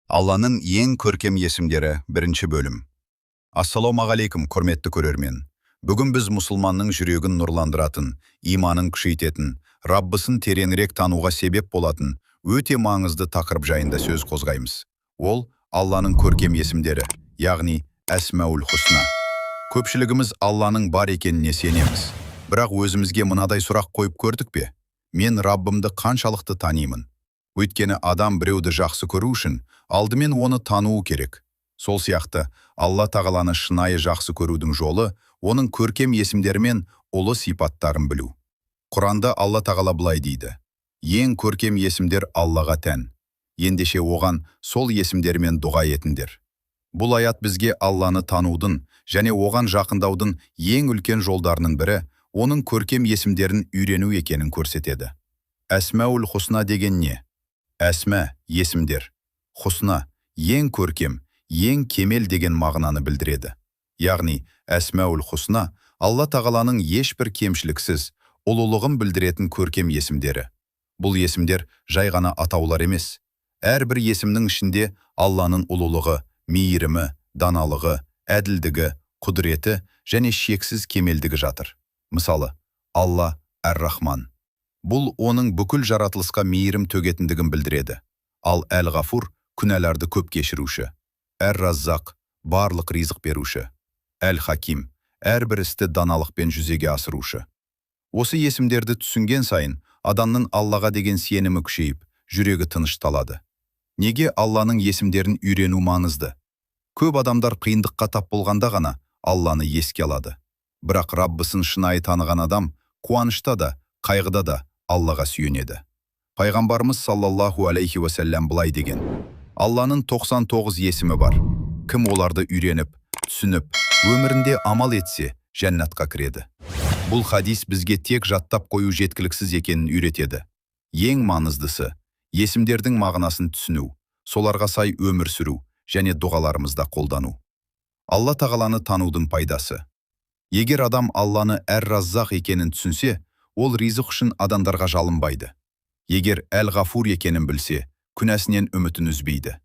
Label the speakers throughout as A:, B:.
A: Алланың ең көркем есімдері, бірінші бөлім. Ассалаумағалейкум, құрметті көрермен. Бүгін біз мұсылманның жүрегін нұрландыратын, иманын күшейтетін, Раббысын тереңірек тануға себеп болатын өте маңызды тақырып жайында сөз қозғаймыз. Ол Алланың көркем есімдері, яғни Әсмәул Хусна. Көпшілігіміз Алланың бар екеніне сенеміз. Бірақ өзімізге мынадай сұрақ қойып көрдік пе? Мен Раббымды қаншалықты танимын? Өйткені адам біреуді жақсы көру үшін алдымен оны тануы керек. Сол сияқты Алла Тағаланы шынайы жақсы көрудің жолы оның көркем есімдері мен ұлы сипаттарын білу. Құранда Алла Тағала былай дейді: «Ең көркем есімдер Аллаға тән. Ендеше оған сол есімдермен дұға етіңдер». Бұл аят бізге Алланы танудың және оған жақындаудың ең үлкен жолдарының бірі оның көркем есімдерін үйрену екенін көрсетеді. Әсмәул Хусна деген не? Әсмә – есімдер. Хусна – ең көркем, ең кемел деген мағынаны білдіреді. Яғни Әсмәул Хусна – Алла Тағаланың ешбір кемшіліксіз, ұлылығын білдіретін көркем есімдері. Бұл есімдер жай ғана атаулар емес. Әрбір есімнің ішінде Алланың ұлылығы, мейірімі, даналығы, әділдігі, құдіреті және шексіз кемелдігі жатыр. Мысалы, Алла Әр-Рахман. Бұл оның бүкіл жаратылысқа мейірім төгетіндігін білдіреді. Ал Әл-Ғафур – күнәларды көп кешіруші. Әр-Раззақ – барлық ризық беруші. Әл-Хаким – әрбір істі даналықпен жүзеге асырушы. Осы есімдерді түсінген сайын адамның Аллаға деген сенімі күшейіп, жүрегі тынышталады. Неге Алланың есімдерін үйрену маңызды? Көп адамдар қиындыққа тап болғанда ғана Алланы еске алады. Бірақ Раббысын шынайы таныған адам қуанышта да, қайғыда да Аллаға сүйенеді. Пайғамбарымыз саллаллаху алейхи уассалам былай деген: «Алланың 99 есімі бар. Кім оларды үйреніп, түсініп, өмірінде амал етсе, жәннатқа кіреді». Бұл хадис бізге тек жаттап қою жеткіліксіз екенін үйретеді. Ең маңыздысы – есімдердің мағынасын түсіну, соларға сай өмір сүру және дұғаларымызда қолдану. Алла Тағаланы танудың пайдасы. Егер адам Алланы Әр-Раззақ екенін түсінсе, ол ризық үшін адамдарға жалынбайды. Егер Әл-Ғафур екенін білсе, күнәсінен үмітін үзбейді.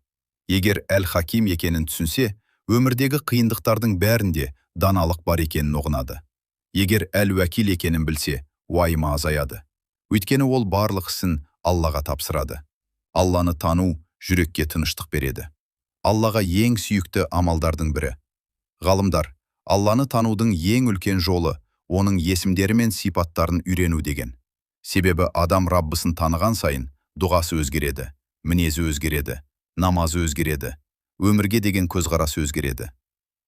A: Егер Әл-Хаким екенін түсінсе, өмірдегі қиындықтардың бәрінде даналық бар екенін ұғынады. Егер Әл-Уәкил екенін білсе, уайымы азаяды. Өйткені ол барлық ісін Аллаға тапсырады. Алланы тану жүрекке тыныштық береді. Аллаға ең сүйікті амалдардың бірі. Ғалымдар Алланы танудың ең үлкен жолы оның есімдері мен сипаттарын үйрену деген. Себебі адам Раббысын таныған сайын дұғасы өзгереді, мінезі өзгереді, намазы өзгереді, өмірге деген көзқарасы өзгереді.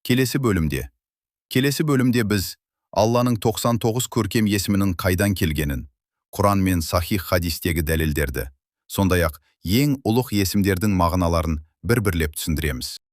A: Келесі бөлімде біз Алланың 99 көркем есімінің қайдан келгенін, Құран мен сахих хадистегі дәлелдерді, сондай-ақ ең ұлық есімдердің мағыналарын бір-бірлеп түсіндіреміз.